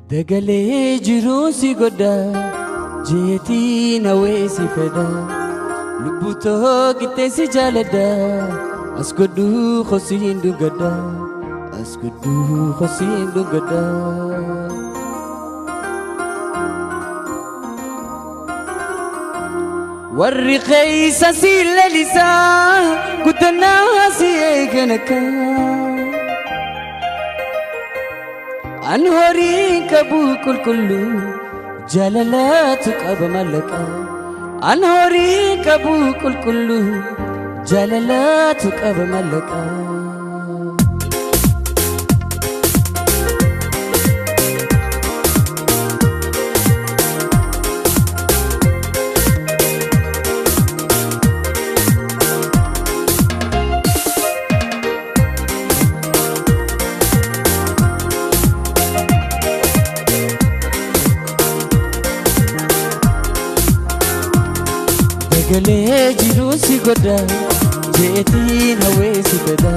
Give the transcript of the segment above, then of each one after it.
Dagalee jiruu si godha jeetii nawee si fedha lubbuu too qixxee si jaaladha as godhuu kosiin dhugadha as godhuu kosiin dhugadha. Warri keessa si lalisaa guddannaa si eegan akka. An horii qabu qulqulluu jaalalatu qaba mallaqa. An horii qabu qulqulluu jaalalatu qaba mallaqa. Dagalee jiruu si godha jeetii nawee si fedha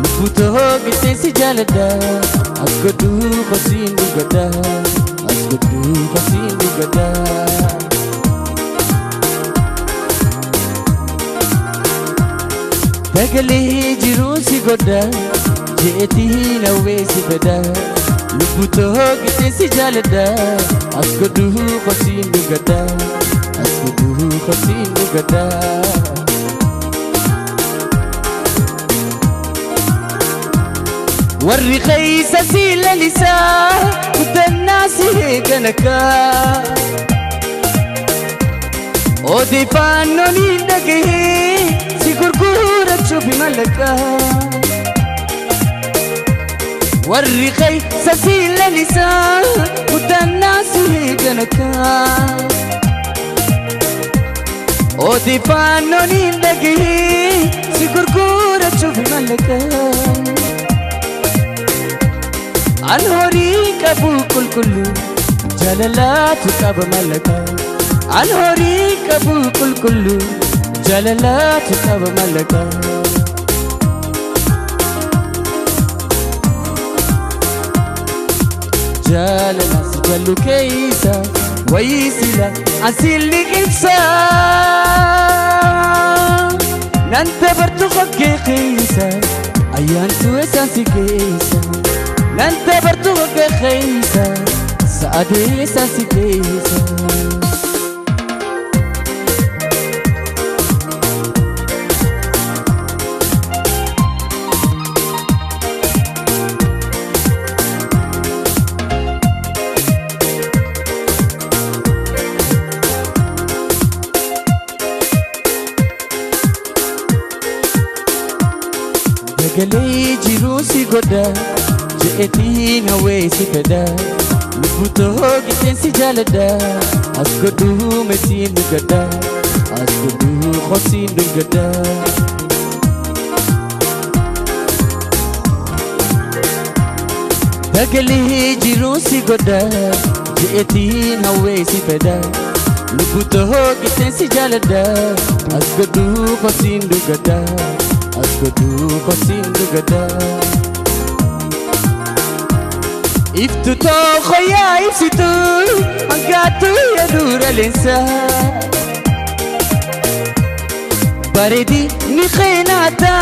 lubbuu too qixxee si jaaladha as godhuu kosiin dhugadha as godhuu kosiin dhugadha. Dagalee jiruu si godha jeetii nawee si fedha lubbuu too qixxee si jaaladha as godhuu kosiin dhugadha. Askudu kosiin dhugadha. Warri keessa si lalisaa guddannaa si eegan akka. Odeeffannoon hin dhagahee si gurgurachuuf mallaqa. Warri keessa si lalisaa guddannaa si eegan akka. Odeeffannoon hin dhagahee si gurgurachuuf mallaqa. An horii qabu qulqulluu jaalalatu qaba mallaqa. An horii qabu qulqulluu jaalalatu qaba mallaqa. Jaalala si jaallu keessa wayii sila asin liqimsa. Nan dabartu hoggee keessa ayyaantu eessaan si geessa. Nan dabartu hoggee keessa sa'adee eessaan si geessa. Dagalee jiruu si godha jeetii nawee si fedha lubbuu too qixxeen si jaaladha as godhuu mesiin dhugadha as godhuu kosiin dhugadha. Dagalee jiruu si godha jeetii nawee si fedha lubbuu too qixxeen si jaaladha as godhuu kosiin dhugadha. As godhuu kosiin dhugadha. Iftu tokko yaa ibsitu hangaatu yaa dura leensa. Bareedi ni qeenaata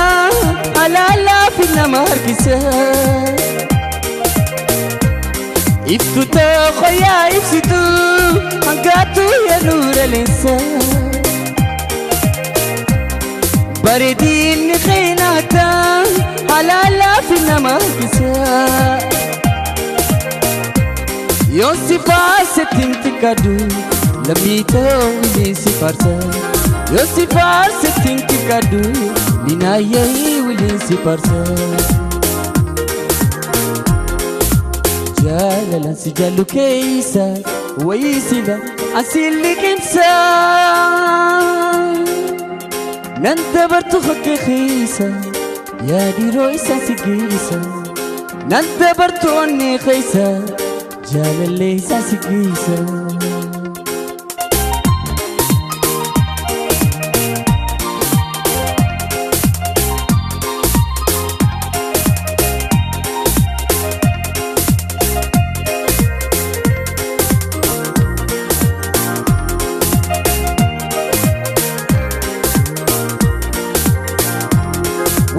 alaalaa fi nama harkisa. Iftu tokko yaa ibsitu hangaatu yaa dura leensa. Bareedinni qeenaata alaalaa fi nama harkisa. Yoo si faarsetti xiqqaadhu lammii ta'uu wiliin si faarsa. Yoo si faarsetti xiqqaadhu linaayyee wiliin si faarsa. Jaalalaan si jaallu keessa wayii sila asin liqimsa. Nan dabartu hoggee keessa yaa dhiiroo isaan si geessa. Nan dabartu onnee keessa jaalallee isaan si geessa.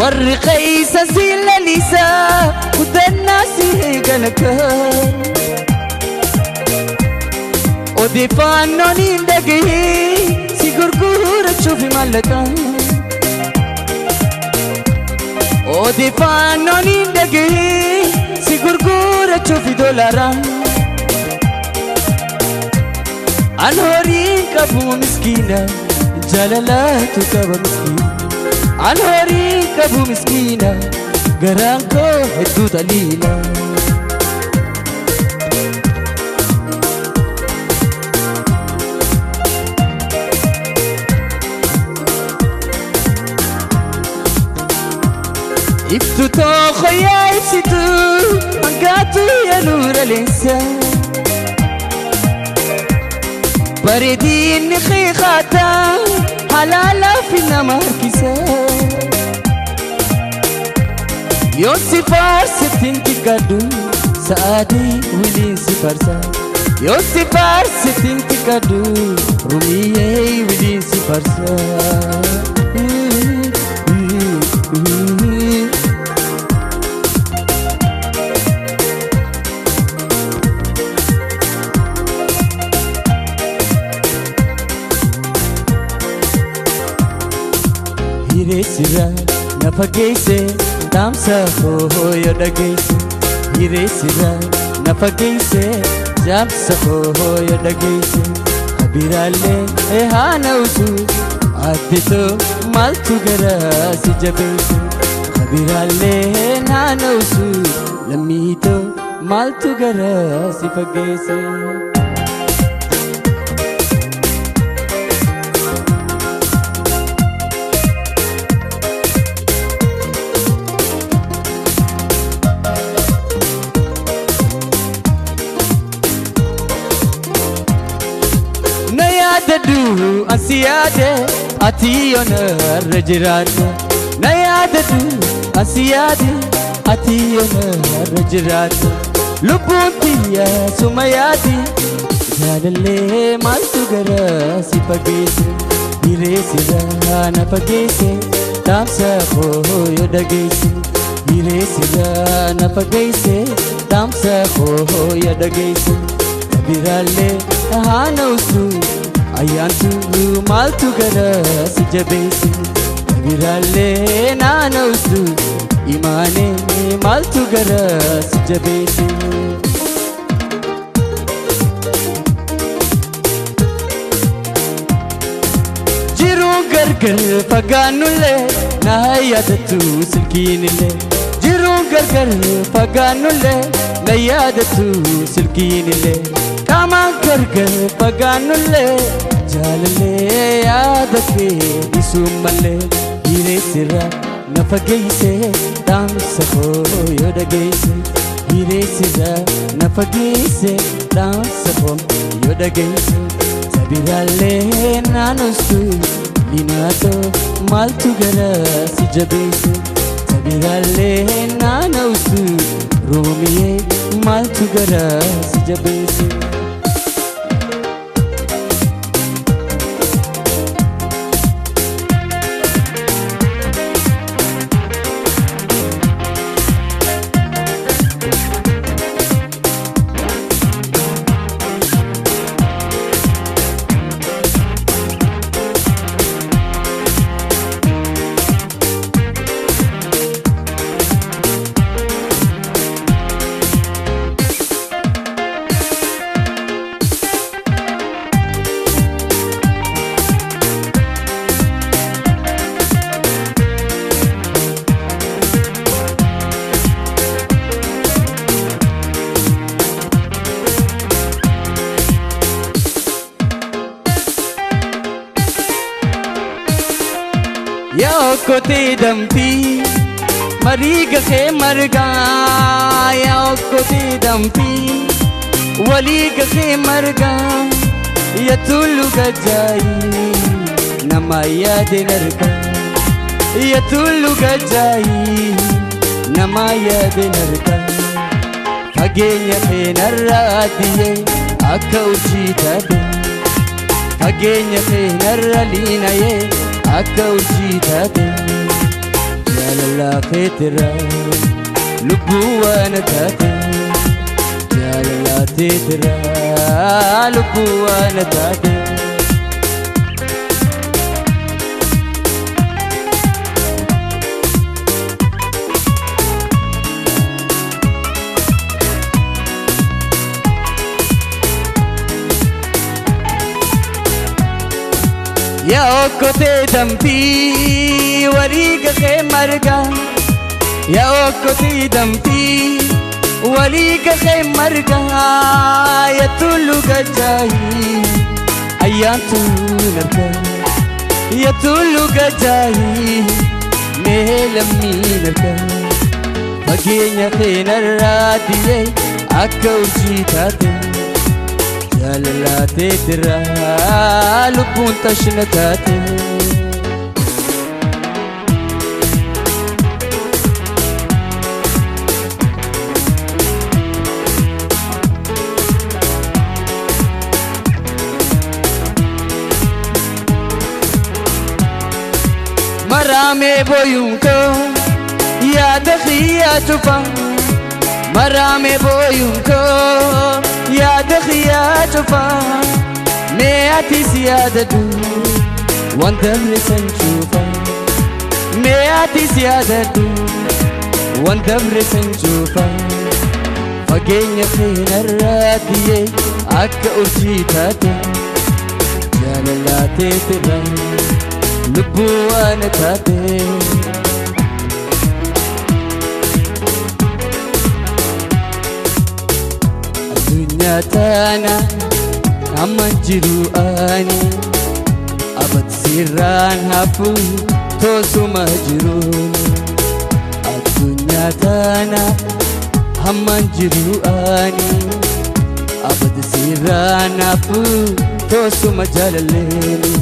Warri keessa si lalisa kutannaa si eegan akka odeeffannoon hin dhagahee si gurgurachuuf maallaqa. Odeeffannoon hin dhagahee si gurgurachuuf doolaara. An horii qabu miskiina jaalalatu qaba miskiina. An horii qabu miskiina garaan koo hedduu xaliila. Iftu tokko yaa ibsitu hangaatu yaa nuura leensa. Bareedinni xiiqaata halaala fi nama harkisa. Yoon si faarsettiin xiqqaadhu sa'aatii wiliin si faarsa. Yoon si faarsettiin xiqqaadhu rumiyyee wiliin si faarsa. Hireessirra na fageesse dhaamsa koo yoo dhageesse. Hireessirra na fageesse dhaamsa koo yoo dhageesse. Kabiraallee haana usu addetoo maaltu gara si jabeesse. Kabiraallee haana usu lammiitoo maaltu gara si fageesse. Na yaadadhu asi yaade ati yoona irra jiraadhu. Na yaadadhu asi yaade ati yoona irra jiraadhu. Lubbuun tiyya suma yaadi jaalallee maaltu gara si fageesse. Hireessirra na fageesse dhaamsa koo yoo dhageesse. Hireessirra na fageesse dhaamsa koo yoo dhageesse. Kabiraallee haana usu ayyaantu maaltu gara si jabeesse. Kabiraallee naana usu imaanee maaltu gara si jabeesse. Jiruun gargar fagaannullee na yaadattu silkiinillee. Jiruun gargar fagaannullee na yaadattu silkiinillee. Qaamaan gargar fagaannullee jaalallee yaada kee dhiisuun malee. Hireessirra na fageesse dhaamsa koo yoo dhageesse. Hireessirra na fageesse dhaamsa koo yoo dhageesse. Sabiraallee naannostu linaatoo maaltu gara si jabeesse. Sabiraallee naannostu roomiyee maaltu gara si jabeesse. Yaa okkotee dambii marii gahee margaa. Yaa okkotee dambii walii gahee margaa. Yaa tullu gajaayi nama yaadeen argaa. Yaa tullu gajaayi nama yaadeen argaa. Fageenya keenarraa addiyee akka urjii taate. Fageenya keenarra liinayee akka urjii taate. Jaalala keetirra lubbuu waan taate jaalala teetirra lubbuu waan taate. Yaa okkotee dambii walii gahee marga yaa okkotee dambii walii gahee marga yaa tullu gajaayi ayyaantu narga yaa tullu gajaayi mee lammii narga fageenya keenarraa diyee akka urjii taate. Jaalala teetirra lubbuun tashna taate. Maraamee booyuun koo yaada xiyyaa cufa maraamee booyuun koo yaada xiyyaa cufa mee atis yaadadhu waan dabre san cufa mee atis yaadadhu waan dabre san cufa fageenya keenarraa diyee akka urjii taate jaalala teetirra lubbuu waan taate. Addunyaa tana hammaan jiru ani abad sirraan hafu tosuma jiruun. Addunyaa tana hammaan jiru ani abad sirraan hafu tosuma jaalalleeni.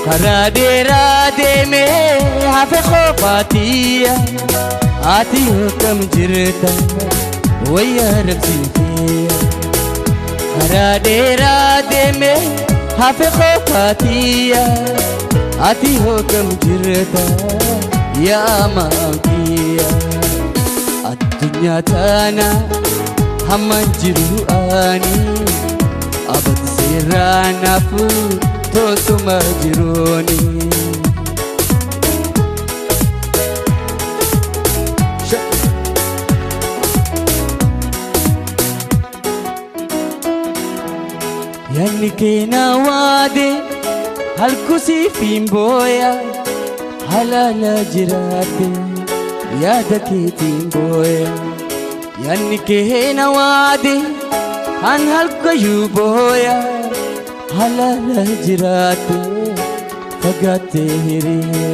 Karaa dheeraa deemee hafe qofaatiyya ati akkam jirta wayyaa rabsiifiyya. Karaa dheeraa deemee hafe qofaatiyya ati akkam jirta yaa maankiyya. Addunyaa tana hammaan jiru ani abad sirraan hafu tosuma jiruuni. Yaanni keena waade halkusiif hin booya halaala jiraate yaada keetiin booya. Yaanni keena waade an halkayyuu booya halaala jiraate fagaattee hiriya.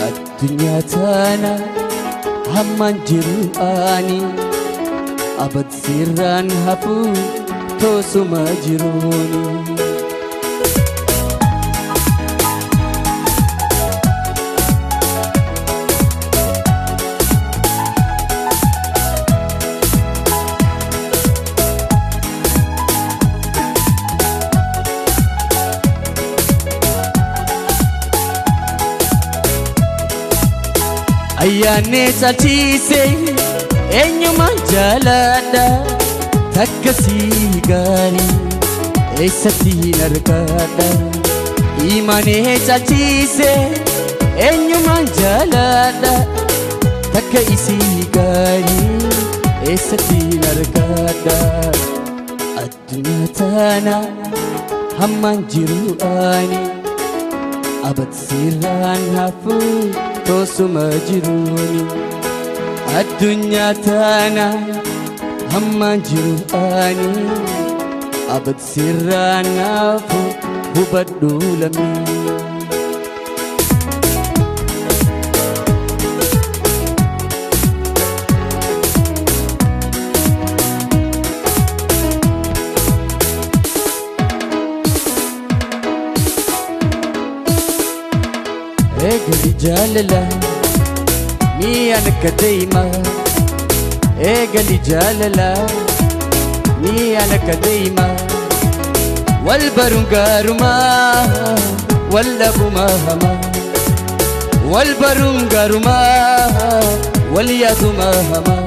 Addunyaa tana hammaan jiru ani abad sirraan hafu tosuma jiruuni. Ayyaanni caalchise eenyumaan jaaladha takka sii gaarii eessatti hin argadha. Imaanee caalchise eenyumaan jaaladha takka isii gaarii eessatti hin argadha. Addunyaa tana hammaan jiru ani abad sirraan hafu tosuma jiruuni. Addunyaa tana hammaan jiru ani abad sirraan hafu hubadhu lammii. Eegali jaalala mi'a akka deema Eegali jaalala ni ana kadeema wal baruun gaarumaa wal dhabumaa hamaa wal baruun gaarumaa wal yaadumaa hamaa.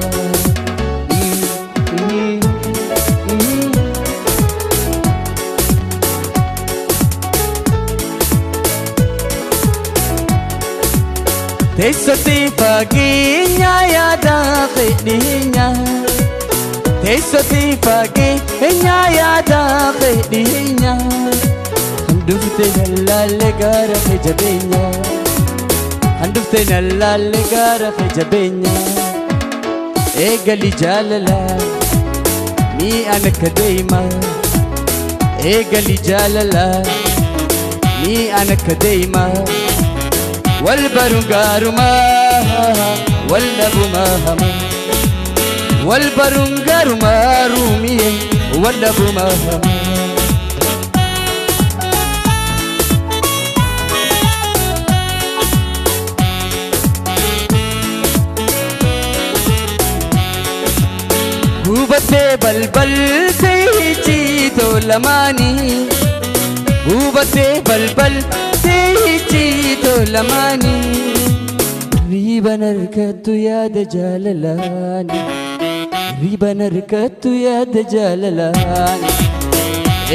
Teessootti fageenya yaada fedhinya. Teessootti fageenya yaada fedhinya. Handhuftee nallaalle gaara jabeenya. Handhuftee nallaalle gaara jabeenya. Eegali jaalala ni ana kadeema. Eegali jaalala ni ana kadeema. Wal baruun gaarumaa wal dhabumaa hamaa wal baruun gaarumaa ruumiyee wal dhabumaa hamaa. Gubatee balbaltee icciitoo lamaanii gubatee balbaltee icciitoo lamaanii riiban harkattu yaada jaalalaani riiban harkattu yaada jaalalaani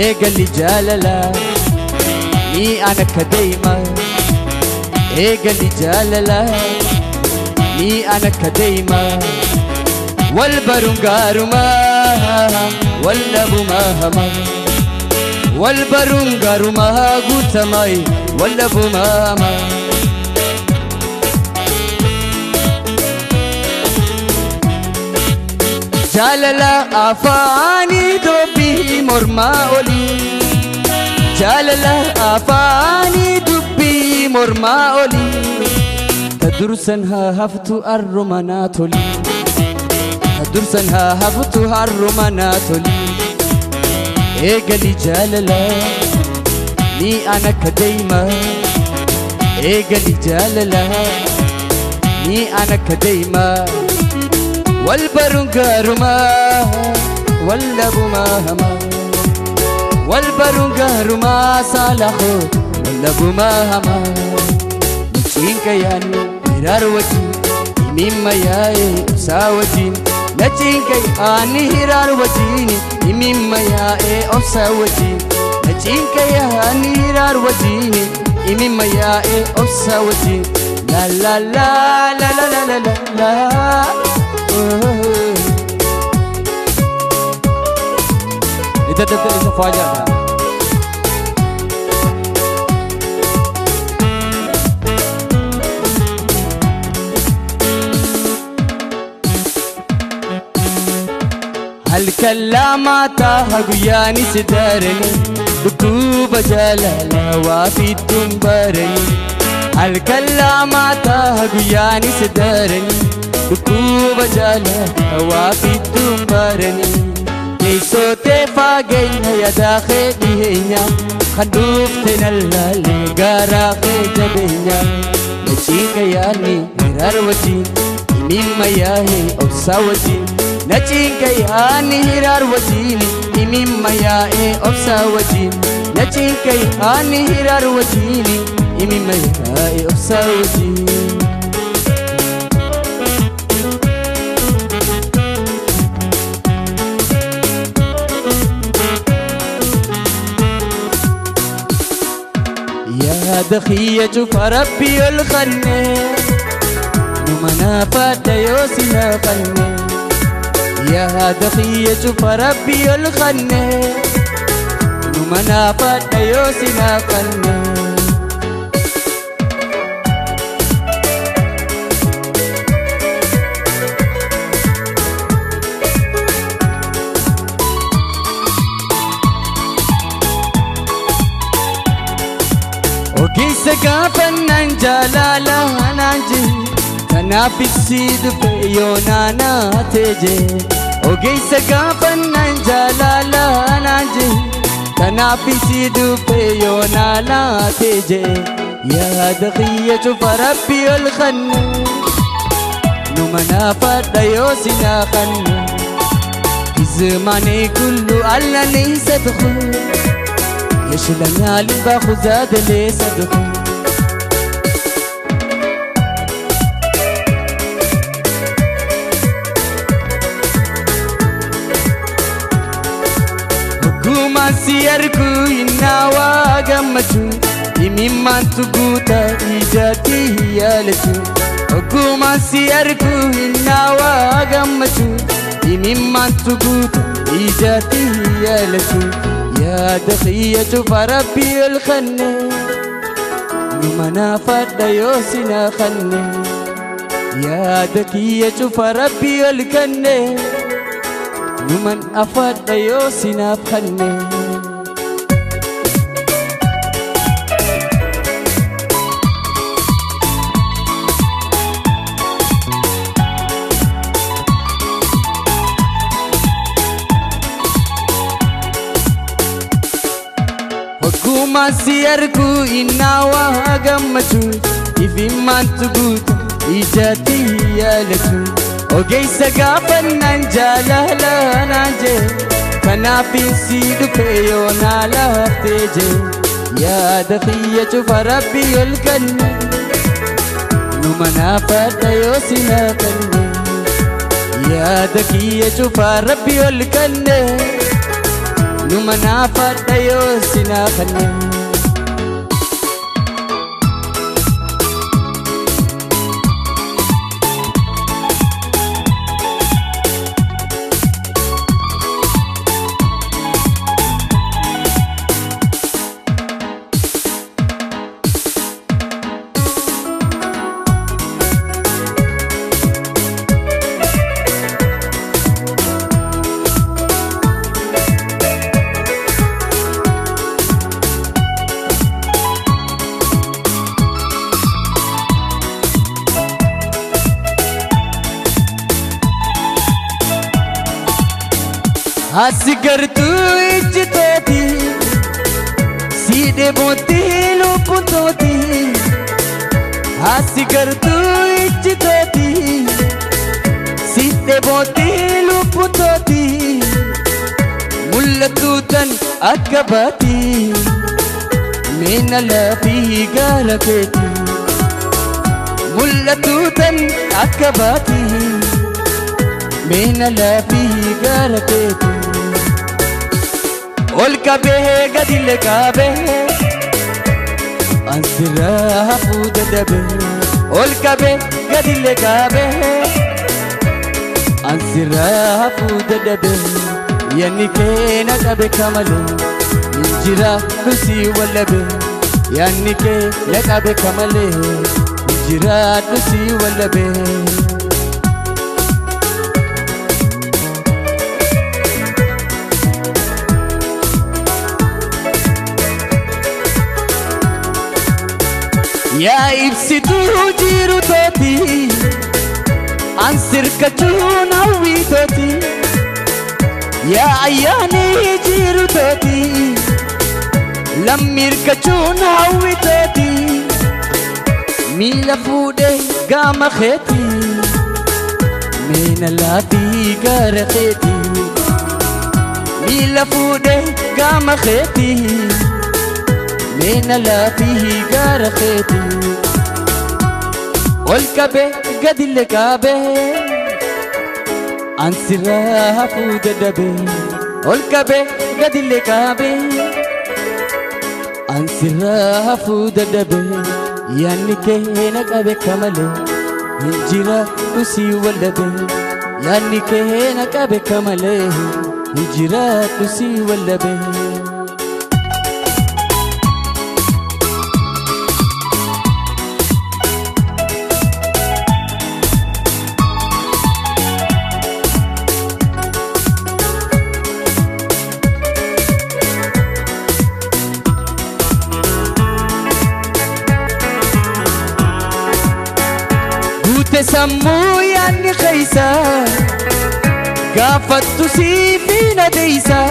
eegalli jaalala ni ana kadeema eegalli jaalala ni ana kadeema wal baruun gaarumaa wal dhabumaa hamaa wal baruun gaarumaa guutamai wal dhabumaa hamaa. Jaalala afaanii dubbii mormaa olii jaalala afaanii dubbii mormaa olii ta dursan haa haftu arruma naa toli ta dursan haa haftu arruma naa toli eegali jaalala ni ana kadeema eegali jaalala ni ana kadeema wal baruun gaarumaa wal dhabumaa hamaa wal baruun gaarumaa saalahoo wal dhabumaa hamaa. Nachiinka yaadni hiraar wajjin himimma yaa'ee obsaa wajjin nachiinka yaadni hiraar wajjin himimma yaa'ee obsaa wajjin nachiinka yaadni hiraar wajjin himimma yaa'ee obsaa wajjin la la la la la la la la. इधर दफ्तर इसे फौज आता। Halkan lamataa guyyaanis darani dhukkuba jaalala waa fidduun barani halkan lamataa guyyaanis darani dhukkuba jaalala waa fidduun barani teessoottee fageenya yaada kee dhiyeenya kan dhufte nallaalle garaa kee jabeenya nachiinka yaadni hiraar wajjin himimma yaa'ee obsaa wajjin nachiinka yaadni hiraar wajjin himimma yaa'ee obsaa wajjin nachiinka yaadni hiraar wajjin himimma yaa'ee obsaa wajjin. Yaada kiyya cufa rabbi ol kanne numa naafadha yoo si naafanne yaada kiyya cufa rabbi ol kanne numa naafadha yoo si naafanne. Ogeessa gaafannaan jaalala naan jee kanaaf ibsii dhufe yoo naanaa ta'e ogeessa gaafannaan jaalala naan jee kanaaf ibsii dhufe yoo naanaa ta'e yaada kiyya cufa rabbi ol kanne Numana fadha yoo sinaa kanne زماني كله ألا ليس دخول يشلنا لباخو زاد ليس دخول حكومة سيركو إنا واقمتو إميمان تقوتا إيجاتي يالتو حكومة سيركو إنا واقمتو إميمان تقوتا إيجاتي يالتو يا دخية فربي الخنة نمنا فرد يوسنا خنة يا دكية فربي الكنة نمن أفرد يوسنا بخنة حكومة سيركو إنا وهجمتو إفيمان تقوت إيجاتي يالتو وجيس قابلنا نجاله لا نجي كنا في سيدو كيونا لا تجي يا دخية فربي الكن نمنا فرديوسنا كن يا دخية فربي الكن نمنا فرديوسنا كن Asigartuu ijjitooti siidhe booddee lubbuun Asigartuu ijjitooti siidhe booddee lubbuun Mul'attuu tan akka baati meena lafii gaara keeti Mul'attuu tan akka baati meena lafii gaara keeti والكبه قد الكابه أنسرها فود دبه والكبه قد الكابه أنسرها فود دبه يعني كينا تبك ملي انجرا نسي ولا به يعني كينا تبك ملي انجرا نسي ولا به يا إبسطو جيرو توتي أنصر كتون هوي توتي يا عياني جيرو توتي لمير كتون هوي توتي ميلا فودي قام خيتي من اللافي قار خيتي ميلا فودي قام خيتي من لا فيه قار خيتي والكبه قد الكابه أنسرها فود دبه والكبه قد الكابه أنسرها فود دبه يعني كهنا كبه كمله هنجرا تسي ولبه يعني كهنا كبه كمله هنجرا تسي ولبه سمو يعني خيسا قافت تسيفينا ديسا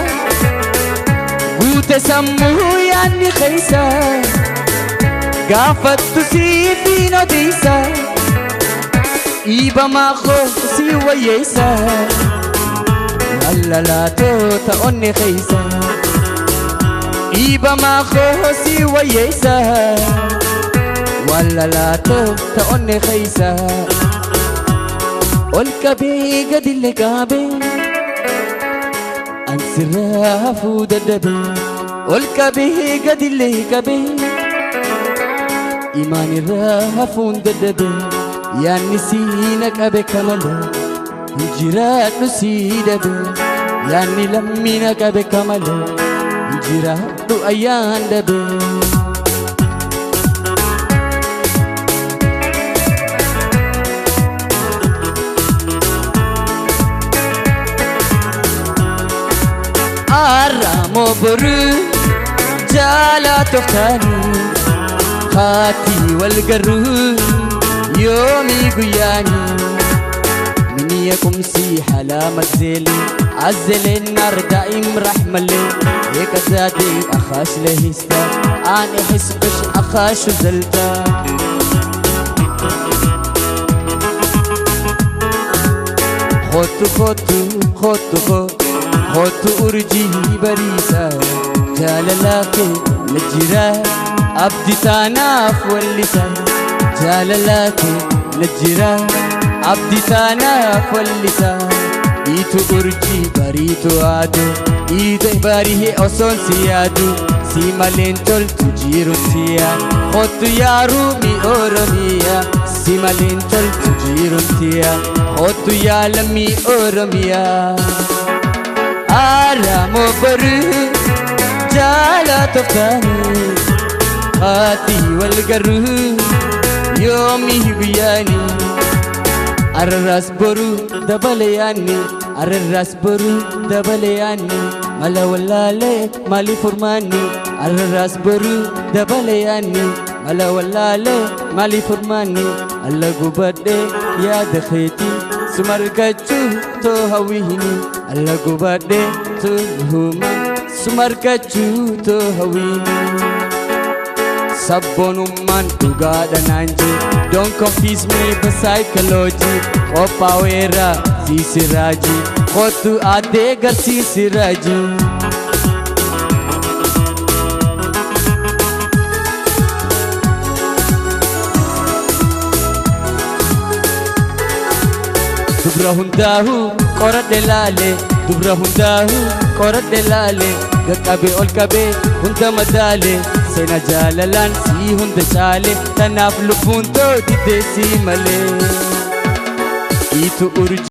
قوت سمو يعني خيسا قافت تسيفينا ديسا Iba ma kho si wayesa walla la to ta onni khaysa Iba ma kho si wayesa walla la to ta onni khaysa Olkabe gadille kabe Ansirafu daddabe Olkabe gadille kabe Iman irrafun daddabe Yaanni siina qabe kamale Injiraadhu sii dhabe Yaanni lammina qabe kamale Injiraadhu ayyaan dhabe. Arramoo boru jaalaa toftaanii Haatii wal garuu يومي قياني من يقوم سيحة لا مزيلي عزل النار دائم رحملي هيك زادي أخاش لهستا أنا حسبش أخاش زلتا خطو خطو خطو خطو أرجي بريسا جاللاكي نجرا أبدي تاناف واللسان جاللاكي نجرا أبدي تاناف واللسان إيتو أرجي بريتو آدو إيتو بريه أصون سيادو سيمالين تولتو جيرو تيا خطو يا رومي أورميا سيمالين تولتو جيرو تيا خطو يا لمي أورميا آرامو برو جالا تفتاني خاتي والقرو يومي بياني الراس برو دبلياني الراس برو دبلياني ملا ولا لي مالي فرماني الراس برو دبلياني ملا ولا لي مالي فرماني الله قبدي يا دخيتي سمركچو تو هويني الله قبدي تو هما سمركچو تو هويني Sabbonummaan dhugaadha naan jee Don't confuse me with psychology Qophaa'eera siisi raajii Kottu addee garsiisi raajii. Dubra hundaahu qoradhe laale Dubra hundaahu qoradhe laale Gaqqabee ol qabee hunda madaale Sena jaalalaan sii hunda caale Tanaaf lubbuun too diddee sii malee Iitu urjii.